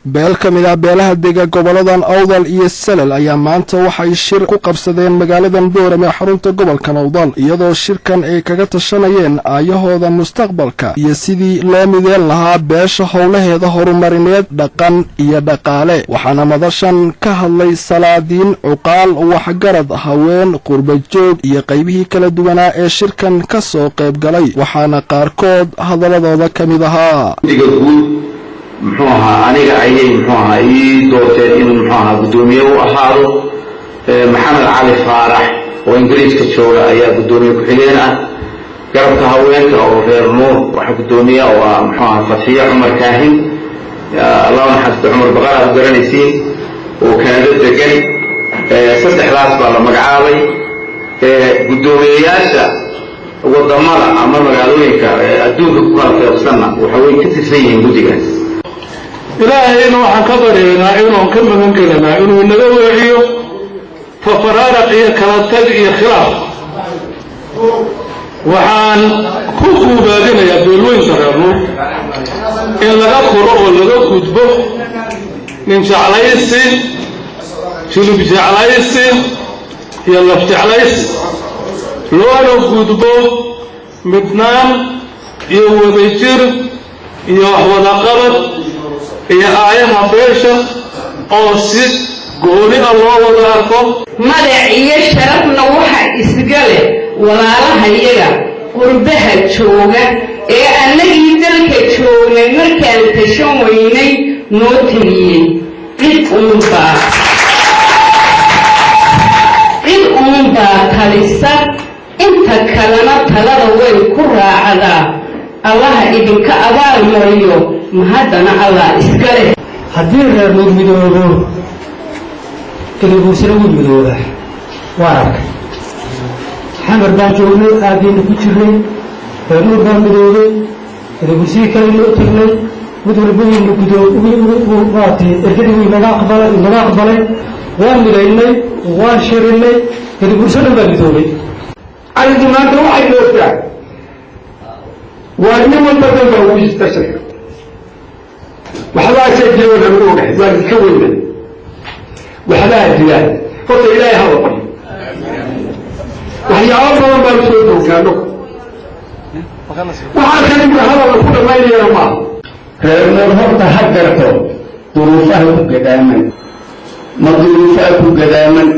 Beel ka mid ah beelaha dega goboladan Awdal iyo Salal ayaa maanta waxay shir ku qabsadeen magaaladan Boorame ee xarunta gobolkan Awdal, iyadoo shirkan ay kaga tashanayeen aayahooda mustaqbalka iyo sidii loo mideen lahaa beesha howlaheeda horumarineed, dhaqan iyo dhaqaale. Waxaana madashan ka hadlay salaadiin, cuqaal, waxgarad, haween, qurbajoog iyo qaybihii kala duwanaa ee shirkan ka soo qayb galay. Waxaana qaarkood hadaladooda ka mid ahaa: Muxuu ahaa, aniga ayay, muxuu ahaa, ii doorteen inuu, muxuu ahaa, guddoomiye u ahaado. Maxamed Cali Faarax oo Ingiriiska jooga ayaa guddoomiye ku-xigeen ah. Garabka haweenka oo reer Nuur waxaa guddoomiye oo ah, muxuu ahaa, Fadxiye Cumar Kaahin, Allah naxariisto, Cumar Baqar aad garanaysiin, oo Kanado degan. Saddexdaas baa la magacaabay. Guddoomiyeyaasha wadamada ama magaalooyinka adduunka ku kala feeqsanna waxa way ka tirsan yihiin guddigaas. Ilaahayna waxaan ka baryaynaa, inuun ka magan gelanaa inuu naga weeciyo fafaraaraq iyo kala tag iyo khilaaf. Waxaan ku guubaadinayaa beelweynta reer Nuur in laga koro oo laga gudbo nin jeclaysi, julub jeclaysi iyo laf jeclaysi, loona gudbo midnaan iyo wadajir iyo waxwadaqabad iyo aayaha beesha oo si gooni ah loo wada arko. Magac iyo sharafna waxa isga leh walaalahayaga qurbaha jooga ee annagii dalka joognay markaan tashan weynay noo teliyey. Cid uunbaa talisa, inta kalena talada way ku raacdaa. Allaha idinka abaal mariyo, mahaddana Allah iska leh. Haddii reer Nuur midoobo, Gadabuursina wuu midoobaa. Waan arkay, Xamar baan joognay, aabbayna ku jirnay. Reer Nuur baan midoobay, Gadabuursigii kalena u tagnay. Mid walba wayna gudoo maaragtay, ergadii wuu inaga aqbalay, inaga aqbalay. Waan midaynay, waan shirinay, Gadabuurso dhan baa midoobay. Arrintu maanta waxay joogtaa waa nin walba danba ugu jirta shirka. Waxbaa jiro lagu ogahay, waa iska weyna, waxbaa jira. Horta Ilaahay hala baryo. Waxyaabo badan baan soo joognaa anagu. Waxaa kale imika hadalla ku dhammaynayana maaha. Reer Nuur horta ha garto duruufaha ku gadaaman. Ma duruufaha ku gadaaman?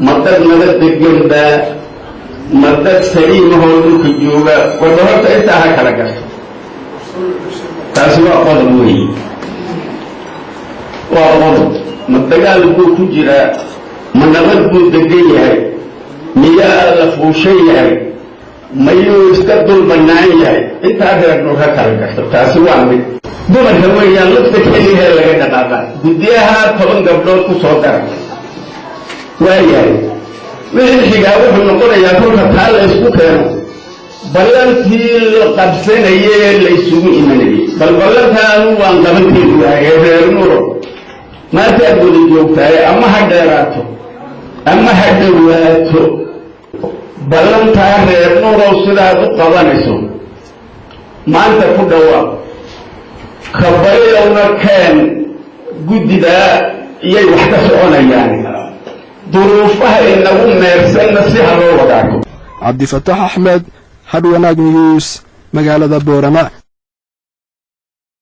Ma dad nala degan baa? Ma dad saliimahoo dhulka jooga? Warba horta intaa ha kala garto. Taasi waa qodob weeye, waa qodob. Ma dagaal buu ku jiraa? Ma nabad buu degan yahay? Miyaa la fuushan yahay? Mayuu iska dul bannaan yahay? Intaa reer Nuur ha kala garto. Taasi waa mid. Dumarka weeyaan lafta keliyahe laga dhaqaaqa. Guddiyaha 10 gabdhood ku soo dara. Waayahay, wixii xigaa wuxuu noqonayaa, kolka taa la ysku keeno, ballantii la qabsanayee la isugu imanayay. Bal ballantaanu waan qaban kari waaye. Reer Nuuro, maantaad wada joogtaaye, ama ha dheeraato ama ha dhowaato, ballantaa reer Nuurow sidaad u qabanayso maanta ku dhawaaq. Kabayowna keen guddidaa iyay wax ka soconayaan. Duruufaha inagu meersanna si ha loo wadaago. Cabdifataax Axmed, Hadhwanaag News, magaalada Boorama.